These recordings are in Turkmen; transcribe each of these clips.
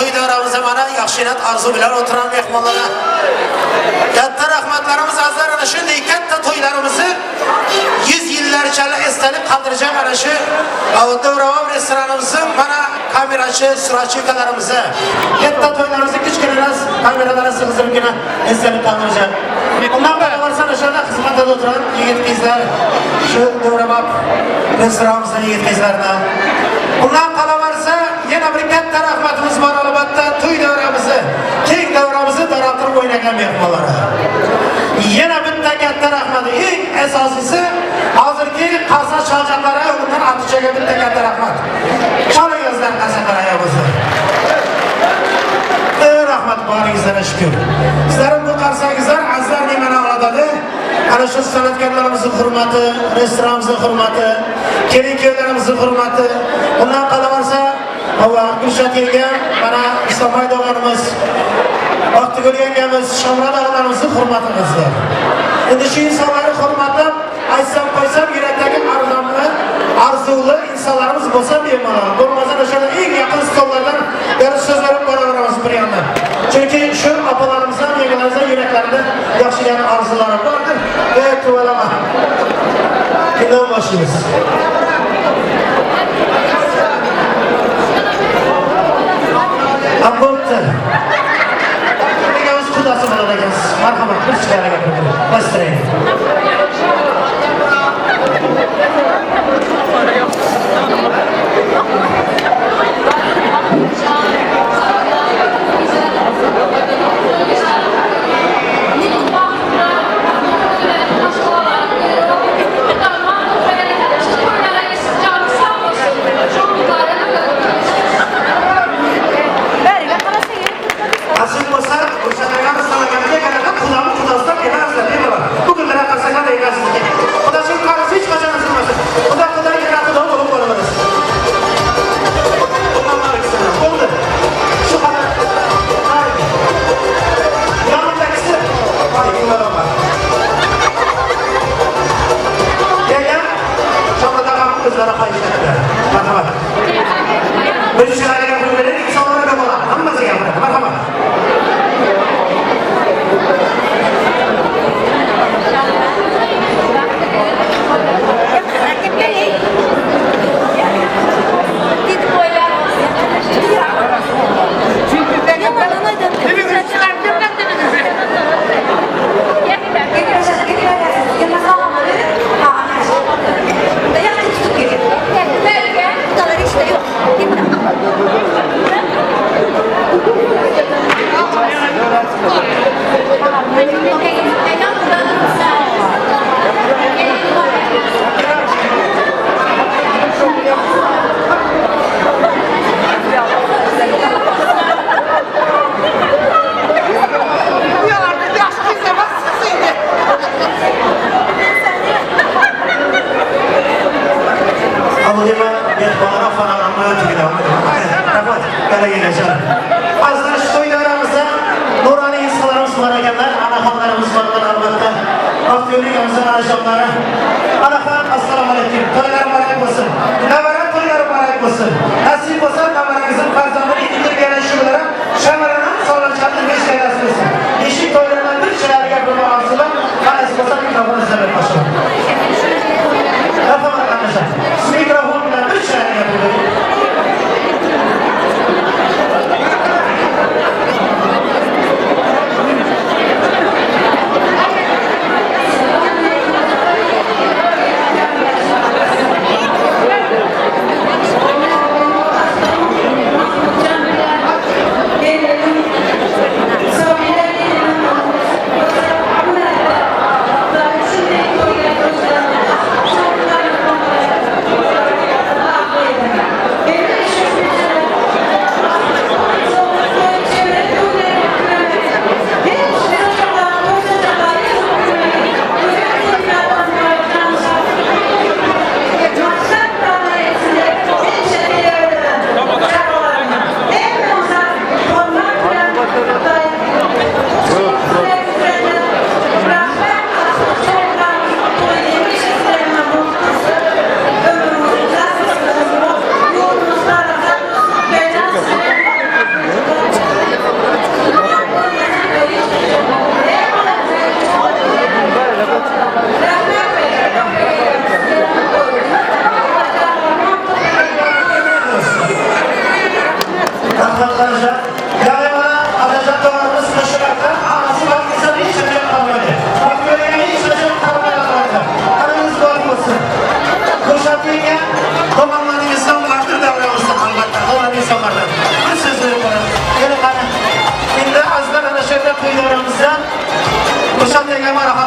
Toý daramyzda mana ýagşy-nat arzuw bilen oturan myhmanlara katta rahmatlarymyz azlar ana şunday katta toýlarymyzy ýüz ýyllarçaly esdelik galdyrjak ana şu Döwrebap restoranymyzyň mana kameraçy, suratçy ukalarymyza katta toýlarymyzy kiçgine kameralara sygdyrypgina esdelik galdyrjak. Ondan galabarsa ana şurada hyzmatda oturan ýigit gyzlar şu Döwrebap restoranymyzyň ýigit gyzlaryna. Ondan galabarsa ýene bir katta rahmatymyz bar albatda toý döwramyzy, keň döwramyzy daraltyp oýnagan mehmanlara. Ýene bitta katta rahmat, iň esasysy hazirki karsa çaljaklara öňünden atyjaga bitta katta rahmat. Çalyňyzlar karsaklar aýagymyzy. Ey rahmat baryňyzlara şükür. Sizleriň bu karsaňyzlar azlar nemeni aňladady. Ana şu sanatkarlarymyzyň hurmaty, restoranymyzyň hurmaty, kelin-kүйewlerimiziň hurmaty. Mundan galabarsa, hawa, Gülşat ýeňňem, mana Islamaý doganymyz, Bagtygül ýeňňemiz, Şamyrat agalarymyzyň hurmatyňyzdyr. Indi şu insanlary hurmatlap, aýtsam goýsam ýürekdäki arzamly, arzuwly insanlarymyz bolsa bemalal, bolmasa da şöyle iň ýakyn stollardan berip söz berip barabararys bir ýandan. Çünki şu apalarymyzdan, ýeňňelerimizden ýüreklerinde ýagşy ýan arzuwlary bardyr. Eý tüweleme. Kimden başlaýarys? A bolupdyr. Ýeňňemiz kudasy bolar ekensiz. Marhamat, bir çykaýana gepirdim. Basdyraýyn. Asyl bolsa, Gülşat agamy saňa ýaňky gelen kudamyň kudasyndan ene azlar bemalal. Bu günler.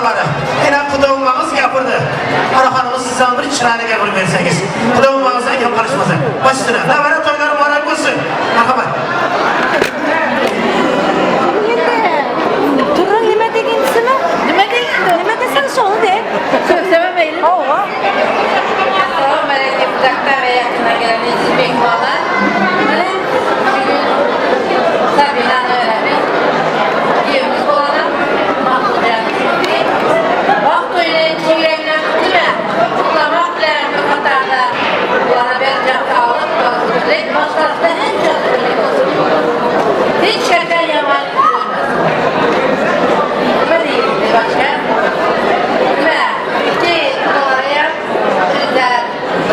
Onahanlary, ine gudawmaňyz gapyrdy. Onahanymyz sizem bir çyraýly gapyryp berseňiz. Gudawmaňyzdan gep galyşmasyn. Baş üstüne. Dabara toýlar mubarek bolsun. Marhamat. Turun nime deginsimi? Nime degindi? Nime desen şony de. Söyleme meylim. Hawa. Assalamu aleyküm uzaktan ve yakından gelen aziz mehmanlar. Benim bugün Sabina'nı öğrenmek. Düğümüz olana mahsul Vakt oynayın yüreğinden kutluyor. Kutlamak bilen bir katarda. Kulağına bir sağlık, özgürlük, başlarında en çok özgürlük olsun. Hiç şeker yaman olmasın. Nime diyeyim başka? Nime? Ki dolarıya güzel.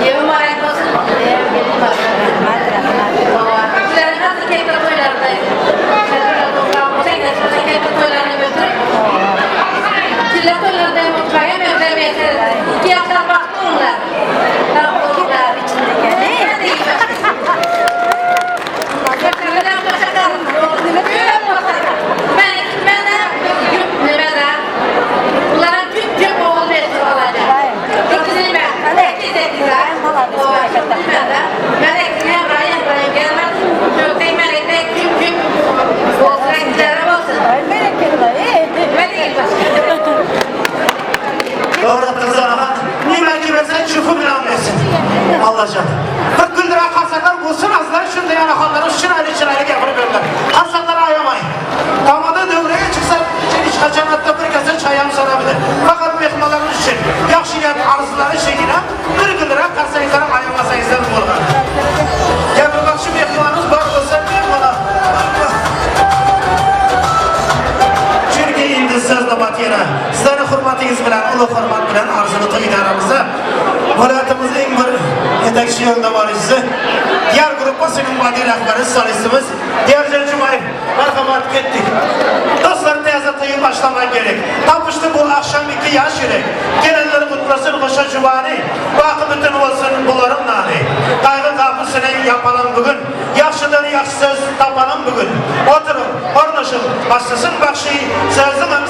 Yevim mübarek olsun. Yevim Sizlerin nasıl keyifli toylarındayız. Keyifli toylarını götürüp Çille toylarında mutfağa mevzemeye İki yaşlar baktı onlar. Onlar içinde Ne diyeyim başka? Ben mənə mənə bunlara küp küp oğul versin olacaq. Bilmə. Mən eksinə rayan rayan gəlməz. Mən küp küp olsun, eksinlərə olsun. Ay berekella. Mən deyil başqa. Doğru aytdınız onahan. Nimaki bersen şufu bilan bersin. Allajan. Bir güldüra qarsaklar bo'lsin, azizlar shunday onaxonlar chiroyli chiroyli gapirib berdilar. Qarsaklar ayamay. Tomoda davraga chiqsa, hech qachon hatto bir kasa choy ham so'ramadi. Faqat mehmonlarimiz uchun yaxshi niyat arzulari chekina bir güldüra qarsangizlar ayamasangizlar bo'lgan. Gapirmoqchi mehmonimiz bor bo'lsa, bemalol. Chunki endi so'z navbati yana sizlarni hurmatingiz bilan, ulug' hurmat bilan arzuli to'y idoramizda viloyatimizning bir yetakchi yo'ldovorchisi, diğer gruppasining badiiy rahbari solistimiz Diyorjon Jumayev. Marhamat ketdik. Dostlar tezda to'yi boshlamak kerak. Topishdi bu akşam iki yaş yürek. Gelenleri kutlasın hoşa juvani. Bakı bütün olsun bularım nani. Kaygı kapısını yapalım bugün. Yaxşıdan yaxşı söz tapalım bugün. Oturun, ornaşın, başlasın bakşı. Sözün.